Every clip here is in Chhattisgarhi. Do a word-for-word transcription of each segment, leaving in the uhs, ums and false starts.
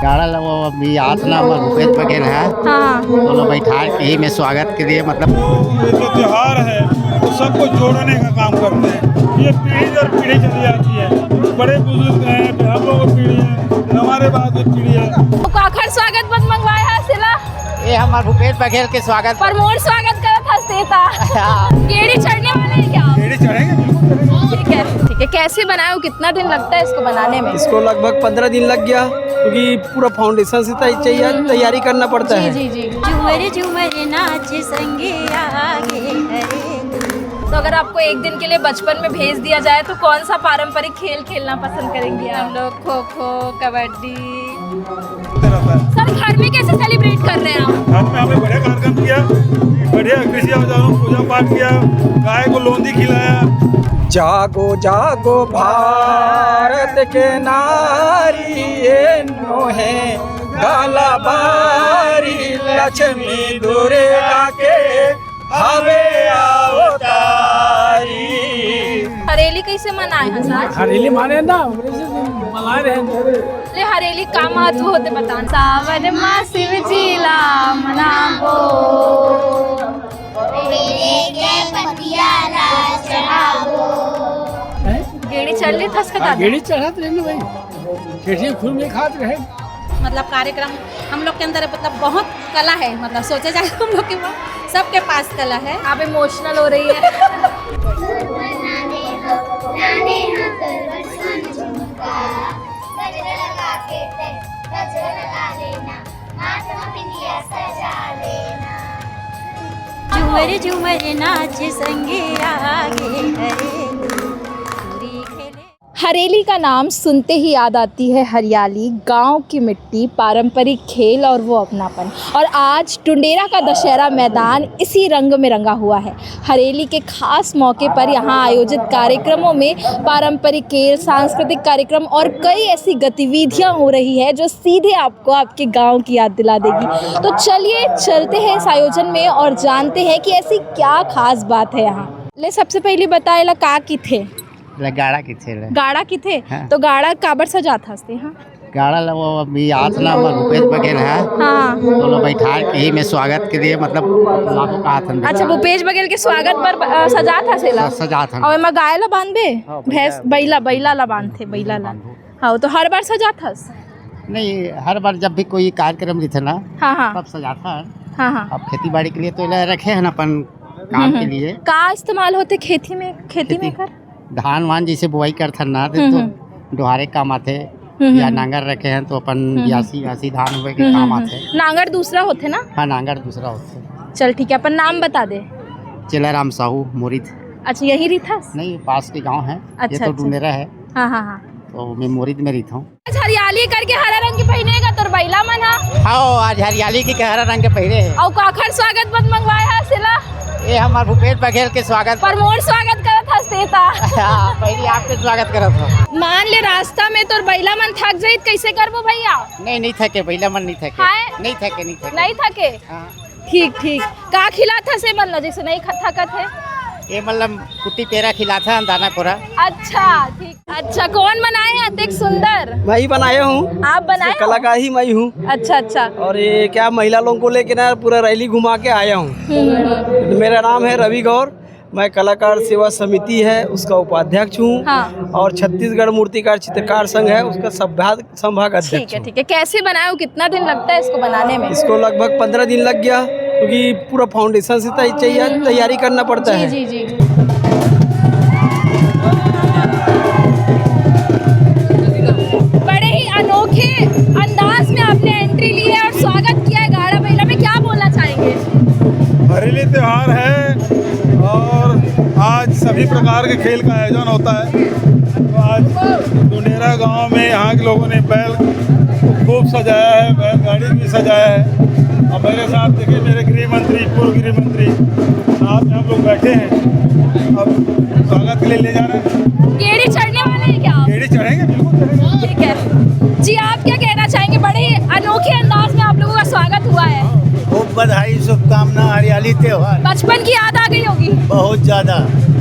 गाड़ा लगवा अभी आत ना हमर भूपेश बघेल है। हाँ। तो लोग बैठा के ही में स्वागत के लिए, मतलब, ये जो त्यौहार है, वो सबको जोड़ने का काम करते हैं। ये पीढ़ी दर पीढ़ी चली आती है। बड़े बुजुर्ग हैं, फिर हम लोगों की पीढ़ी है, फिर हमारे बाद की पीढ़ी है। तो काखर स्वागत बर मंगवाए हस एला? ये हमार भूपेश बघेल के स्वागत। पर मोर स्वागत करत हस ते ता। हाँ। गेड़ी चढ़ने वाले हैं क्या आप? गेड़ी चढ़ेंगे, बिल्कुल चढ़ेंगे। ठीक है, ठीक है। कैसे बनाए हो? कितना दिन लगता है इसको बनाने में? इसको लगभग पन्द्रह दिन लग गया, क्योंकि पूरा फाउंडेशन से तै-, चाहिए, तैयारी करना पड़ता है। जी, जी। झूमर झूमर नाच संगे आगे हरे। तो अगर आपको एक दिन के लिए बचपन में भेज दिया जाए तो कौन सा पारंपरिक खेल खेलना पसंद करेंगे आप? हम लोग खो खो, कबड्डी। होते रहता है। सर, घर में कैसे सेलिब्रेट कर रहे हैं आप? घर में हमने बढ़िया कार्यक्रम किया, बढ़िया कृषि औजारों, पूजा पाठ किया, गाय को लोंदी खिलाया। जागो जागो भारत के नारी, ये नो है गाला बारी, लक्ष्मी दुर्गा के हवे अवतारी। हरेली कैसे मनाए हैं सर? हरेली माने ना, हमरे से मना रहे हैं। ले, हरेली का महत्व होथे बतान। सावन मा शिव जी ला मनाबो। बेले के पतिया ला चढ़ाबो। हैं? गेड़ी चढ़ लेथस का हाँ, दादा? गेड़ी चढ़त रहे ना भाई, गेड़ी खुल में खात रहे। मतलब कार्यक्रम हम लोग के अंदर, मतलब, बहुत कला है, मतलब, सोचा जाए तो हम लोग के पास, सबके पास कला है। आप इमोशनल हो रही है। झूमर झूमर नाच संगे आगे हरे। हरेली का नाम सुनते ही याद आती है हरियाली, गांव की मिट्टी, पारंपरिक खेल और वो अपनापन। और आज टुंडेरा का दशहरा मैदान इसी रंग में रंगा हुआ है। हरेली के खास मौके पर यहाँ आयोजित कार्यक्रमों में पारंपरिक खेल, सांस्कृतिक कार्यक्रम और कई ऐसी गतिविधियाँ हो रही है जो सीधे आपको आपके गांव की याद दिला देगी। तो चलिए चलते हैं इस आयोजन में और जानते हैं कि ऐसी क्या खास बात है यहाँ। ले, सबसे पहले बताए ला का किथे? ले गाड़ा किथे ले। गाड़ा किथे? हाँ। तो गाड़ा काबर सजात हस ते? हाँ। गाड़ा ला वो अभी आत ना हमर भूपेश बघेल है। हाँ। तो लोग बैठा के ही में स्वागत के लिए, मतलब, लागू का आथन अच्छा, भूपेश बघेल के स्वागत पर, अ, सजात हस एला? स-, सजात हन। और एमा गाय ला बांधबे? हाँ, भैंस, बैला। बैला, बैला ला बांधथे, बैला ला। बांधो। हाँ, तो हर बार सजात हस? नहीं, हर बार जब भी कोई कार्यक्रम रहिथे ना, हाँ, हाँ। तब सजात हन। हाँ, हाँ। अब खेती बाड़ी के लिए तो एला रखे हैं अपन काम हम्म, के हम्म। लिए। का इस्तेमाल होथे खेती में, खेती में खेती, कर? धान वान जैसे बुआई करथन ना, ते हम्म, तो हम्म। डोहारे काम आथे, हम्म, या हम्म। नांगर रखे हैं तो अपन हम्म, बियासी, हम्म। बियासी धान हुए के हम्म, काम हम्म, आथे। हम्म। नांगर दूसरा होथे ना? हाँ, नांगर दूसरा होथे। चल ठीक है, अपन नाम बता दे। चेलाराम साहू, मुरीद। अच्छा, यहीं रहिथस? नहीं, पास के गांव है। अच्छा, ये तो अच्छा। डुंडेरा है। हाँ, हाँ, हाँ। तो मैं मुरीद में रहिथंव। आज हरियाली करके हरा रंग के पहिने हे का तोर बइला मन ह? हाँ, आज हरियाली के हरा रंग के पहिने हे। अउ काखर स्वागत बर मंगवाए हस एला? ये हमर भूपेश बघेल के स्वागत। पर मोर स्वागत करत हस ते ता। हाँ, पहिली आपके स्वागत करत हंव। मान ले रास्ता में तोर बइला मन थक जाही त कइसे करबो भइया? नहीं, नहीं थके, बइला मन नहीं थके। हाय? नहीं थके, नहीं थके। नहीं थके? हाँ। ठीक, ठीक। का खिलात हस ए मन ल, जइसे नइ ख-, थकत हे? ए मन ल कुट्टी पेरा खिलात हन, दाना कोरा। अच्छा, ठीक। अच्छा, कौन बनाए हैं अतेक सुंदर? मैं ही बनाया हूँ। आप बनाए हो? कलाकार ही मैं ही हूँ। अच्छा, अच्छा। और ये क्या, महिला लोगों को लेके ना पूरा रैली घुमा के आया हूँ। हम्म, हम्म, हम्म। मेरा नाम है रवि गौर, मैं कलाकार सेवा समिति है, उसका उपाध्यक्ष हूँ। हाँ। और छत्तीसगढ़ मूर्तिकार चित्रकार संघ है, उसका सभ्या-, संभाग अध्यक्ष ठीक है, हूँ। ठीक है। कैसे बनाए हो? कितना दिन लगता है इसको बनाने में? इसको लगभग पन्द्रह दिन लग गया, क्योंकि पूरा फाउंडेशन से तै-, चाहिए, तैयारी करना पड़ता जी, है। जी, जी। बड़े ही अनोखे अंदाज में आपने एंट्री ली है और स्वागत किया है गाड़ा बइला में, क्या बोलना चाहेंगे? हरेली त्यौहार है और आज सभी प्रकार के खेल का आयोजन होता है। तो आज डुंडेरा गांव में यहाँ के लोगों ने बैल खूब सजाया है, बैलगाड़ी भी सजाया है। और मेरे साथ देखिए, मेरे गृह मंत्री, पूर्व गृह मंत्री साथ में हम लोग बैठे हैं। अब स्वागत के लिए ले जा रहे हैं। गेड़ी चढ़ने वाले हैं क्या आप? गेड़ी चढ़ेंगे, बिल्कुल चढ़ेंगे। ठीक है जी, आप क्या कहना चाहेंगे? बड़े ही अनोखे अंदाज में आप लोगों का स्वागत हुआ है। खूब बधाई, शुभकामना, हरियाली त्योहार। बचपन की याद आ गई होगी। बहुत ज्यादा।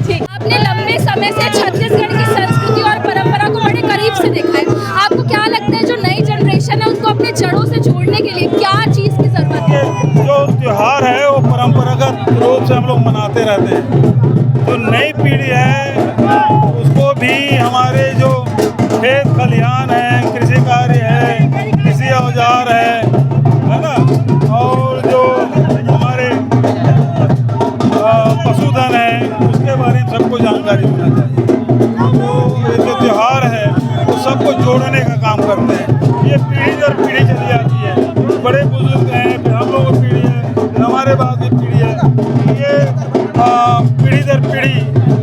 ठीक। आपने लंबे समय से छत्तीसगढ़ की संस्कृति और परंपरा को बड़े करीब से देखा है, आपको क्या लगता है जो नई जनरेशन है उनको अपने जड़ों से जोड़ने के लिए क्या चीज़ की ज़रूरत है? जो त्यौहार है वो परंपरागत रूप से हम लोग मनाते रहते हैं। जो नई पीढ़ी है उसको भी हमारे जो खेत खलिहान है, कृषि कार्य है, कृषि औजार है, है ना, और जो हमारे अ, पशुधन है, उसके बारे में सबको जानकारी होना चाहिए। तो ये जो त्यौहार है वो सबको जोड़ने का काम करते हैं। ये पीढ़ी दर पीढ़ी चली आती है। बड़े बुजुर्ग हैं, फिर हम लोगों की पीढ़ी है, फिर हमारे बाद की पीढ़ी है। ये अ, पीढ़ी दर पीढ़ी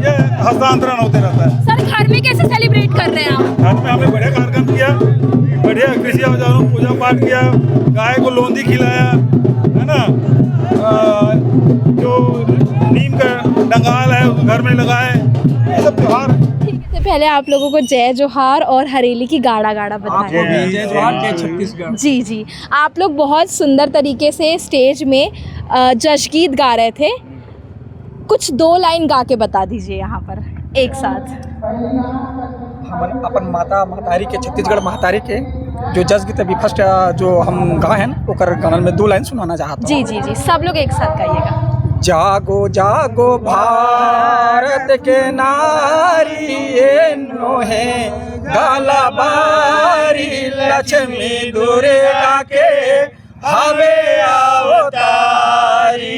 ये हस्तांतरण होते रहता है। सर, घर में कैसे सेलिब्रेट कर रहे हैं आप? घर में हमने बढ़िया कार्यक्रम किया, बढ़िया कृषि औजारों में पूजा पाठ किया, गाय को लोंदी खिलाया, है ना, अ, जो नीम का डंगाल है उसको घर में लगाए, ये सब त्यौहार है। ठीक है, तो पहले आप लोगों को जय जोहार और हरेली की गाड़ा गाड़ा बधाई। आपको भी जय जोहार, जय छत्तीसगढ़। जी जी, आप लोग बहुत सुंदर तरीके से स्टेज में अ, जशगीत गा रहे थे। कुछ दो लाइन गा के बता दीजिए यहाँ पर एक साथ। हमन अपन माता महतारी के, छत्तीसगढ़ महतारी के जो जस गीत अभी फर्स्ट जो हम गा हन, ओकर गानन में दो लाइन सुनाना चाहत हूँ। जी जी जी, सब लोग एक साथ गाइएगा। जागो जागो भारत के नारी, एन्नो हे गलबारी, लक्ष्मी दुर्गा के हवे अवतारी।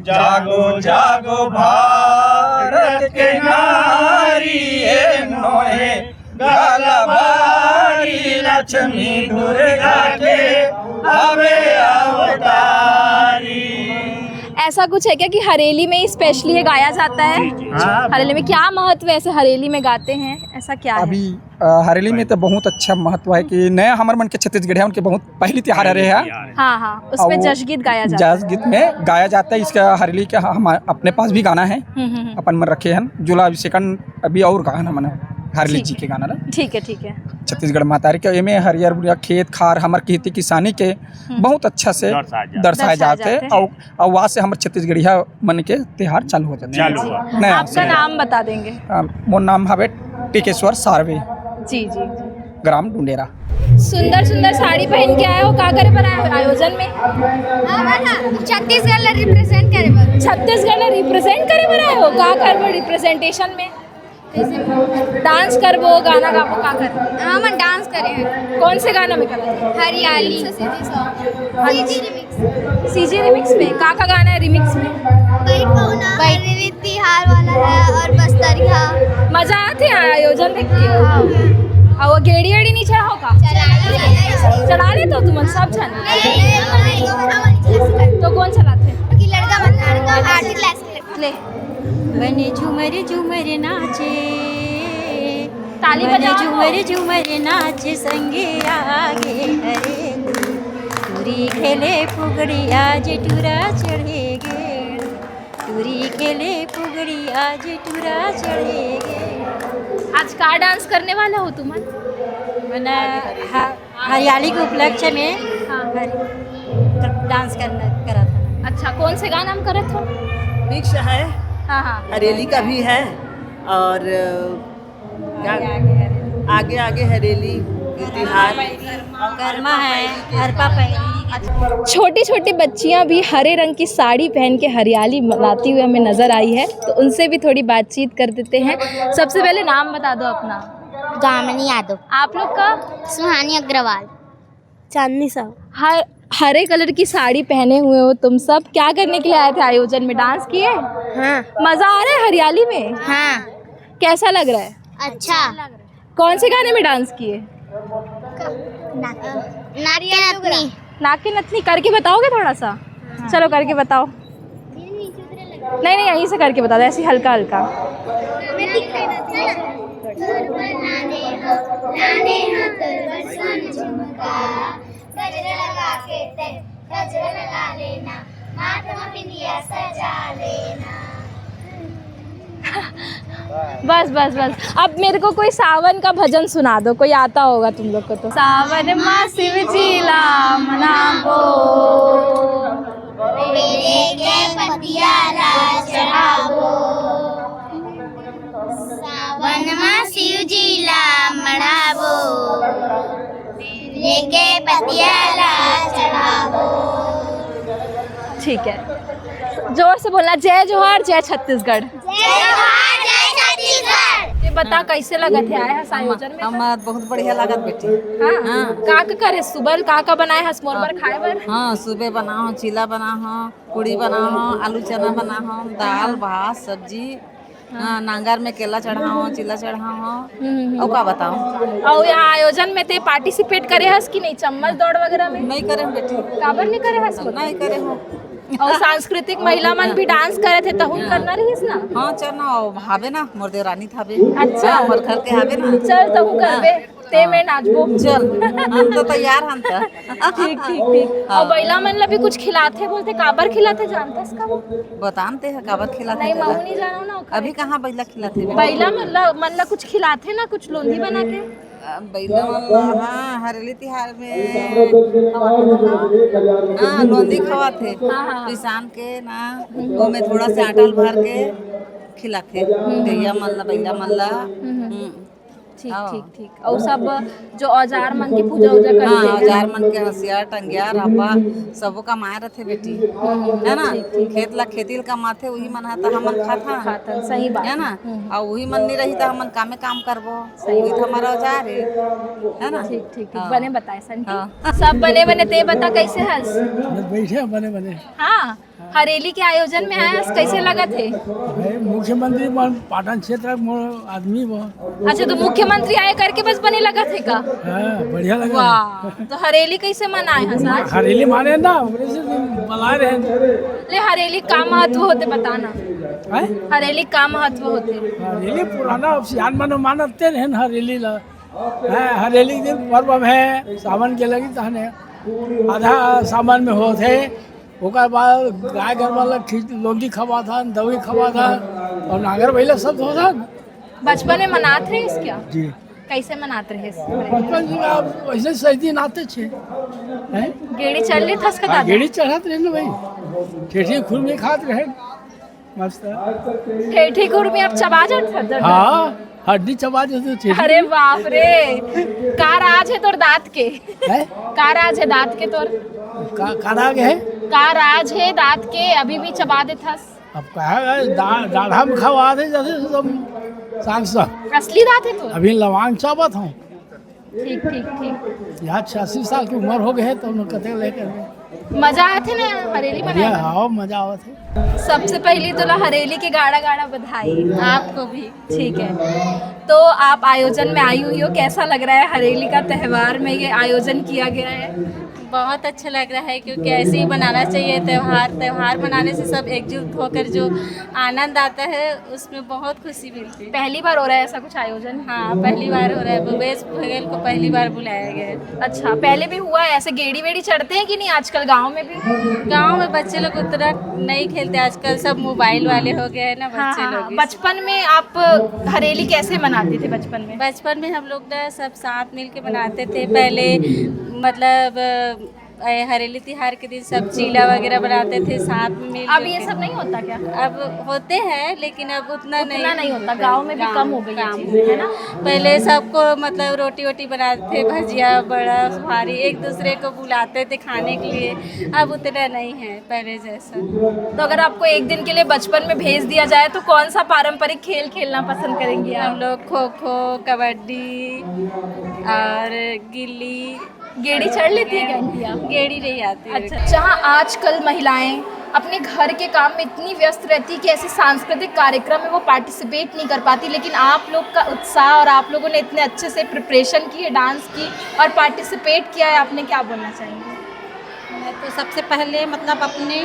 जागो जागो भारत के नारी, एन्नो हे गलबारी, लक्ष्मी दुर्गा के हवे अवतारी। ऐसा कुछ है क्या कि हरेली में स्पेशली ये गाया जाता है? हरेली में क्या महत्व है, ऐसे हरेली में गाते हैं, ऐसा क्या है? अभी अ, हरेली में तो बहुत अच्छा महत्व है कि नया हमर मन के छत्तीसगढ़िया उनके बहुत पहली तिहार हरे है। हाँ हाँ, उसमें और जशगीत गाया जाता है। जस गीत में गाया जाता है। इसका हरेली का हम अपने पास भी गाना है, हम्म, हम्म, हम्म। अपन में रखे हैं। जुला अभिषेकन अभी और गाना हमन हरेली ठीक। जी के गाना ना, ठीक है ठीक है। छत्तीसगढ़ महतारी के, एमे हरियर बुरिया खेत खार हमर खेती किसानी के बहुत अच्छा से दर्शाया जाता है। दर्शाए दर्शाया जाते हैं। जाता है। और और वहाँ से हमर छत्तीसगढ़िया मन के तिहार चालू हो जाते हैं। चालू हुआ। नया आपका से। नाम बता देंगे। अ, मोर नाम हवे टिकेश्वर सार्वे, जी जी। ग्राम डुंडेरा। सुंदर सुंदर साड़ी पहन के आए हो, का करे बर आए हो आयोजन में? छत्तीसगढ़ ला रिप्रेजेंट करे बर। छत्तीसगढ़ ला रिप्रेजेंट करे बर आए हो, का करे बर रिप्रेजेंटेशन में? डांस करबो, गाना गाबो, का करबो? हमन डांस करे हैं। कौन से गाना में करत हो? हरियाली। सीजी रिमिक्स में का का गाना है रिमिक्स में? बैठ पहुना, बैठ तिहार वाला है और बस्तरिया। मजा आथे आयोजन देख के? और वो गेड़ी एड़ी नहीं चढ़ाओ का? चढ़ा लेते हो तुमन सब झन? तो कौन चलाथे? कि लड़का मन, लड़का आठ क्लास के लड़का। ले। बने झुमर झुमर नाचे। ताली बने बजाओ। झुमर झुमर नाचे संगे आगे हरे। टूरी खेले फुगड़ी आज टूरा चढ़े गे। टूरी खेले फुगड़ी आज टूरा चढ़े गे। आज का डांस करने वाला हो तुमन? मना हा हरियाली के उपलक्ष्य में हाँ। हरि-, डांस करना करा था। अच्छा, कौन से गाना में करत हो? मिक्स है, हाँ हाँ। हरेली का भी है और क्या, आगे आगे हरेली तिहार। कर्मा है, हरपा पहली। छोटी छोटी बच्चियां भी हरे रंग की साड़ी पहन के हरियाली मनाती हुई हमें नजर आई है, तो उनसे भी थोड़ी बातचीत कर देते हैं। सबसे पहले नाम बता दो अपना। गामिनी यादव। आप लोग का? सुहानी अग्रवाल। चांदनी साहू। हर हरे कलर की साड़ी पहने हुए हो तुम सब, क्या करने के लिए आए थे आयोजन में? डांस किए? हाँ। मजा आ रहा है हरियाली में? हाँ। कैसा लग रहा है? अच्छा। कौन से गाने में डांस किए? नाक के नथनी। नाक के नथनी करके बताओगे थोड़ा सा? चलो करके बताओ। नहीं नहीं, यहीं से करके बता दो, ऐसे ही हल्का हल्का। बस बस बस, अब मेरे को कोई सावन का भजन सुना दो, कोई आता होगा तुम लोग को तो। सावन मा शिव जी ला मनाबो। मेरे के पतिया ला चढ़ाबो। सावन मा शिव जी ला मनाबो। एके पतिया ला चढ़ाबो। ठीक है, जोर से बोलना, जय जोहार, जय छत्तीसगढ़। जय जोहार, जय छत्तीसगढ़। ये बता, कैसे लगत हे आए हस आयोजन में? हम बहुत बढ़िया लागत बेटी। हाँ? हाँ। का का करे सुबह, का का बनाए हस मोर बर खाए बर? हाँ, सुबह बनाओ, चीला बनाओ, पूड़ी बनाओ, आलू चना बनाओ, दाल भात सब्जी, हाँ, नांगर में केला चढ़ाओ, चीला चढ़ाओ। हम्म। और का बताओ? और यहाँ आयोजन में ते पार्टिसिपेट करे हस कि नहीं, चम्मच दौड़ वगैरह में? नहीं करे बेटी। काबर नहीं करे हस? नहीं करे हो। और सांस्कृतिक महिला मन भी डांस करे थे, तहु करना रहिस ना? हाँ, चल ना, वो भावे ना, मोर देवरानी थावे। अच्छा। हाँ, मोर घर के हावे ना। चल, तहु करबे, ते में नाचबो। चल, हम तो तैयार हन त। ठीक, ठीक, ठीक। और बइला मन ला भी कुछ खिलाथे बोलथे, काबर खिलाथे जानथस का वो? बतान ते ह काबर खिलाथे नहीं, तेला। महू नहीं जानव ना ओकर। अभी कहाँ बैला खिलाथे बे? बइला मन ला, मन ला कुछ खिलाथे ना, कुछ लोंदी बना के। अ, बैला मन ला, हाँ, हरेली तिहार में हाँ, लोंदी खवाथे। हाँ, हाँ। पिसान के ना, ओमे थोड़ा से आटा भर के खिलाथे। गैया मन ला, बैला मन ला। हम्म। ठीक, हाँ। ठीक, ठीक। और सब जो औजार मन के पूजा उजा हाँ, करथे। औजार मन के हंसिया, टंगिया, रापा, सबो कमाए रथे बेटी, है ना? ठीक, ठीक। खेत ला खेती ला कमाथे, उही मन ह त हमन खाथन, खाथन, सही बात। है ना? हम्म। और उही मन नहीं रही त हमन कामे काम करबो, सही उही तो बात। हमारा औजार है, है ना? ठीक, ठीक, ठीक। हाँ। बने बताए संटी। हाँ। सब बने बने, ते बता कैसे हस? बस बैठे हैं बने बने। हाँ, हरेली के आयोजन में आए हस, कैसे लगत हे? भाई, मुख्यमंत्री मन पाटन क्षेत्र के मोर आदमी वो। अच्छा, तो मुख्यमंत्री आए करके बस बने लगत हे का? हाँ, बढ़िया लगा। वाह, तो हरेली कैसे मनाए हस आज? हरेली माने ना, ओकरे से बला रहे हैं। ले, हरेली का महत्व होथे बताना। हैं? हरेली का महत्व होथे? हरेली पुराना अब सियान मन मानते रहे हैं हरेली ला। हैं, हरेली के दिन पर्व है, सावन के लगी तहने आधा सावन में होत है। ओकर बाद गाय गरबा ला खींच, लोंदी खवाथन, दवई खवाथन और नांगर बैला सब होथन। बचपन में मनात रहिस क्या? जी। कैसे मनात रहिस? बचपन से आप वैसे सही दिन आते छे। हैं? गेड़ी चढ़ लेथस का हाँ, दादा? गेड़ी चढ़त रहे ना भाई, ठेठी खुरमी खात रहे। मस्त। ठेठी खुरमी अब चबा जात हस? हाँ, हड्डी चबा देते ठेठी। अरे बाप रे, का राज है तोर दांत के? हैं? का राज है दांत के तोर? का, का राग है? का राज है दांत के, अभी भी चबा देथस? अब कहा है, दा-, दाढ़ा में खवा दे जैसे सब सांग सब। असली दांत है तोर? अभी लवांग चाबत हूँ। ठीक, ठीक, ठीक। यहाँ छियासी साल की उम्र हो गई है तो उन्हें कते लेकर मजा आथे ना हरेली बढ़िया, मनाए? हाँ, मजा आवत है। सबसे पहली तो ला हरेली के गाड़ा गाड़ा बधाई। आपको भी। ठीक है, तो आप आयोजन में आई हुई हो, कैसा लग रहा है हरेली का त्यौहार में ये आयोजन किया गया है? बहुत अच्छा लग रहा है, क्योंकि ऐसे ही मनाना चाहिए त्यौहार। त्यौहार मनाने से सब एकजुट होकर जो आनंद आता है, उसमें बहुत खुशी मिलती है। पहली बार हो रहा है ऐसा कुछ आयोजन? हाँ, पहली बार हो रहा है। भूपेश बघेल को पहली बार बुलाया गया है। अच्छा, पहले भी हुआ है ऐसे, गेड़ी वेड़ी चढ़ते हैं कि नहीं आजकल गांव में भी? गांव में बच्चे लोग उतना नहीं खेलते आजकल, सब मोबाइल वाले हो गए हैं ना हाँ, बच्चे हाँ, हाँ। लोग। बचपन में आप हरेली कैसे मनाते थे बचपन में? बचपन में हम लोग ना सब साथ मिल के मनाते थे। पहले मतलब अ, हरेली तिहार के दिन सब चीला वगैरह बनाते थे साथ में मिल अब के। ये सब नहीं होता क्या? अब होते हैं, लेकिन अब उतना उतना नहीं होता, गांव में भी कम हो गई है चीजें, है ना? पहले सबको मतलब रोटी वोटी बनाते थे, भजिया, बड़ा, सुपारी, एक दूसरे को बुलाते थे खाने के लिए। अब उतना नहीं है पहले जैसा। तो अगर आपको एक दिन के लिए बचपन में भेज दिया जाए तो कौन सा पारंपरिक खेल खेलना पसंद करेंगी हम आप? लोग खो खो, कबड्डी और गिल्ली। गेड़ी चढ़ लेती है क्या आंटी आप? गेड़ी नहीं आती है। अच्छा, जहाँ आजकल महिलाएं अपने घर के काम में इतनी व्यस्त रहती है कि ऐसे सांस्कृतिक कार्यक्रम में वो पार्टिसिपेट नहीं कर पाती, लेकिन आप लोग का उत्साह और आप लोगों ने इतने अच्छे से प्रिपरेशन की है डांस की और पार्टिसिपेट किया है, आपने क्या बोलना चाहेंगे? मैं तो सबसे पहले मतलब अपने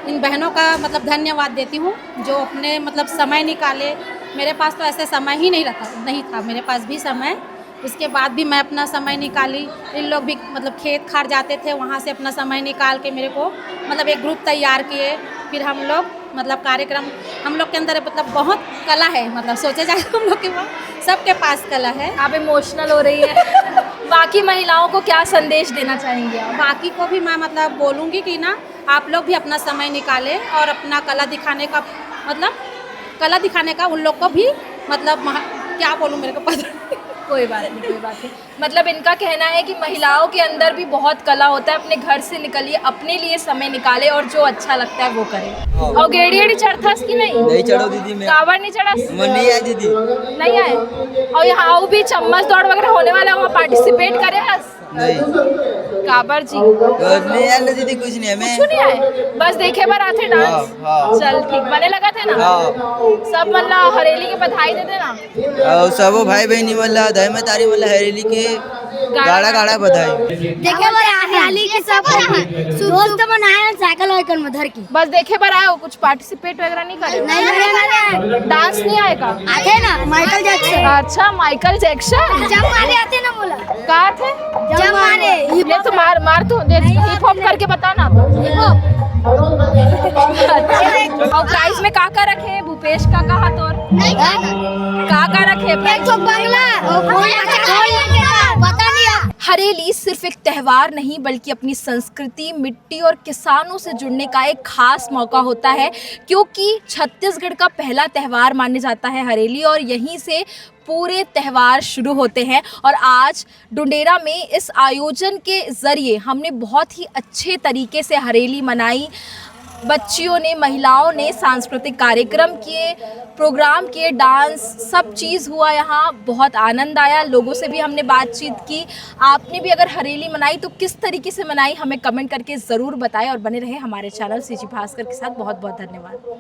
इन बहनों का मतलब धन्यवाद देती हूँ, जो अपने मतलब समय निकाले। मेरे पास तो ऐसे समय ही नहीं रहता, नहीं था मेरे पास भी समय। उसके बाद भी मैं अपना समय निकाली। इन लोग भी मतलब खेत खार जाते थे, वहाँ से अपना समय निकाल के मेरे को मतलब एक ग्रुप तैयार किए। फिर हम लोग मतलब कार्यक्रम, हम लोग के अंदर मतलब बहुत कला है, मतलब सोचे जाए तो हम लोग के वो सबके पास कला है। आप इमोशनल हो रही है। बाकी महिलाओं को क्या संदेश देना चाहेंगे आप? बाकी को भी मैं मतलब बोलूँगी कि ना, आप लोग भी अपना समय निकालें और अपना कला दिखाने का मतलब कला दिखाने का उन लोग को भी मतलब महा-, क्या बोलूँ, मेरे को पता नहीं। कोई बात नहीं, कोई बात नहीं। मतलब इनका कहना है कि महिलाओं के अंदर भी बहुत कला होता है। अपने घर से निकलिए, अपने लिए समय निकाले और जो अच्छा लगता है वो करें। और गेड़ी एड़ी चढ़थस कि नहीं? नहीं चढ़ो दीदी, मैं काबर नहीं चढ़स? मन नहीं आया दीदी। नहीं आए। और यहाँ वो भी चम्मच दौड़ वगैरह होने वाला है, वहाँ पार्टिसिपेट करे हस? नहीं। काबर जी? तो नहीं आया दीदी, कुछ नहीं हमें। कुछ नहीं आए, बस देखे बर आथे डांस। हाँ, हाँ। चल ठीक, बने लगा थे ना? हाँ। सब मन ला हरेली के बधाई दे देना। और सबो भाई बहनी मन ला, दाई मतारी मन ला हरेली के गाड़ा गाड़ा बधाई। देखे बर हरियाली के सब दोस्त मन आए साइकिल वाइकिल में धर के। बस देखे बर आए हो, कुछ पार्टिसिपेट वगैरह नहीं करे हो? नहीं, नहीं, नहीं। डांस नहीं आएगा? आथे ना माइकल जैक्सन। अच्छा, माइकल जैक्सन। जब मारे आथे ना बोला। का थे? जब मारे ये तो मार मार तो हिप हॉप करके बता ना। अच्छा। और प्राइज में का का रखे हैं भूपेश का, कहा तोर? नहीं का का रखे हैं प्राइज? तो बंगला। पता नहीं। हरेली सिर्फ एक त्यौहार नहीं, बल्कि अपनी संस्कृति, मिट्टी और किसानों से जुड़ने का एक खास मौका होता है, क्योंकि छत्तीसगढ़ का पहला त्यौहार माने जाता है हरेली और यहीं से पूरे त्यौहार शुरू होते हैं। और आज डुंडेरा में इस आयोजन के जरिए हमने बहुत ही अच्छे तरीके से हरेली मनाई। बच्चियों ने, महिलाओं ने सांस्कृतिक कार्यक्रम किए, प्रोग्राम किए, डांस, सब चीज़ हुआ यहाँ। बहुत आनंद आया। लोगों से भी हमने बातचीत की। आपने भी अगर हरेली मनाई तो किस तरीके से मनाई, हमें कमेंट करके ज़रूर बताएं और बने रहे हमारे चैनल सीजी भास्कर के साथ। बहुत बहुत धन्यवाद।